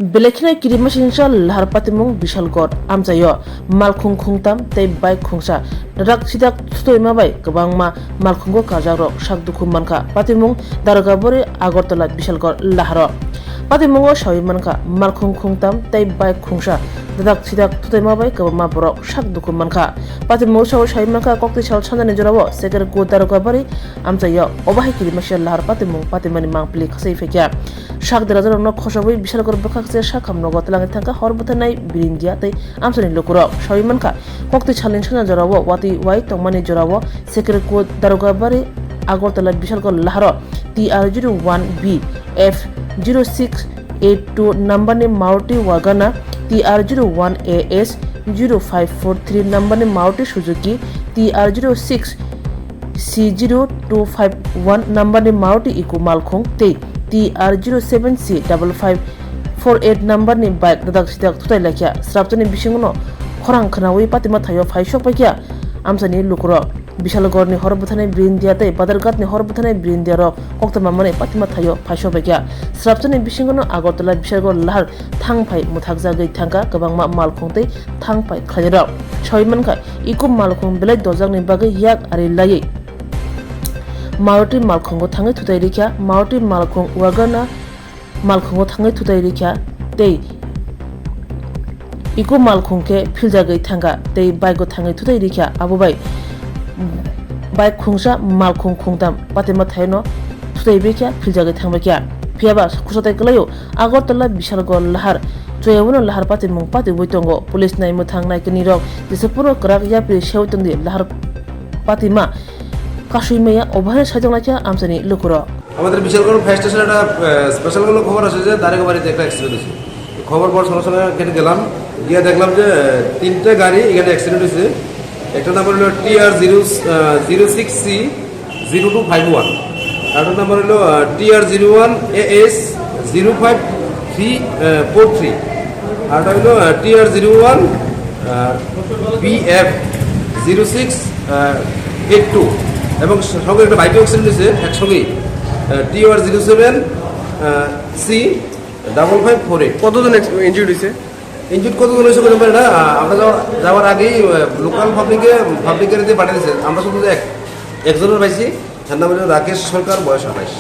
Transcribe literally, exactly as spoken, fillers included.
Belai kheno kirimasingcha lahar patimung Bishalgarh amchaio malkhung khungtam tei bike khungsa dadak sidak thutoima bai kwbangma malkhungo karjakrok sak dukhu mankha. Patimung Darogabari Agartala Bishalgarh laharo. Patimungo sawi mankha malkhung khungtam tei bike khungsa dadak sidak thutoima bai kwbangma borok sak dukhu mankha. Patimungo sawi sawi mankha kokti sal sanjani jorao Sekerkut Darogabari amchaio obo hai kirimasa lahar patimung patimani mangpili khasai phaikha. Sak derajarokno khosogwi Bishalgarh bwkhakse sakham nogo twlangwi thangkha hor bwtharnai birindia tei amchaini lukurok. Sawi mankha, kokti salni sanja jorao watwi wai tongmani jorao Sekerkut Darogabari Agartala Bishalgarh laharo T R zero one B F zero six eight two numberni Maruti Wagoner, T R zero one A S zero five four three numberni Maruti Suzuki, T R zero six C zero two five one numberni Maruti Eeco malkhung tei T R zero seven C double five four eight numberni bike dadak sidak thutai laikha. Srapchani bisingono khorang khwnawi patima thaio phaisok paikha amchaini lukurok. Bishalgarhni hor bwtharnai birindia tei Badharghatni hor bwtharnai birindiarok koktwma manwi patima thaio phaisok paikha. Srapchani bisingono Agartala Bishalgarh lahar thangphai mwthakjagwi thangkha kwbangma malkhung tei thangphai khlairok. Sawi mankha, Eeco malkhung belai dojakni bagwi yak ari laiwi Maruti malkhungo thangwi thutai rikha. Maruti malkhung Wagoner malkhungo thangwi thutai rikha tei Eeco malkhung khe philjagwi thangkha tei bike o thangwi thutai rikha. Abo bai bike khungsa malkhung khungtam patima thaino thutai baikha, philjagwi thangbaikha. Phiyaba khoroksa tai kwlaio Agartala Bishalgarh lahar. Chwngno lahar patimung patiwi tongo. Police nai mwthang naikanirok jesapuro kwrak yapri sewi tongdi lahar patima kasui maya obo hai saitok laikha amchaini lukurok. আমাদের বিশালগড় ফায়ার স্টেশনে একটা স্পেশাল কোনো খবর আছে যে দারিগাবাড়িতে একটা অ্যাক্সিডেন্ট হয়েছে। খবর পাওয়ার সঙ্গে সঙ্গে এখানে গেলাম, গিয়ে দেখলাম যে আহ, তিনটে গাড়ি এখানে অ্যাক্সিডেন্ট হয়েছে। একটা নাম্বার হলো T R zero zero six C zero two five one, আরেকটা নাম্বার হলো T R zero one A S zero five three four three, আরেকটা হলো T R zero one B F zero six eight two, এবং সঙ্গে একটা bike accident হয়েছে একসঙ্গেই, T R zero seven C double five four eight. কতজন injured হয়েছে? Injured কতজন হয়েছে বলতে পারি না। আহ, আমরা যাওয়ার, যাওয়ার আগেই লোকাল পাবলিকে, পাবলিকের দিয়ে পাঠিয়ে দিয়েছে। আমরা শুধু এক, একজনের পাইছি, তার নাম হলো রাকেশ সরকার, বয়স আঠাইশ।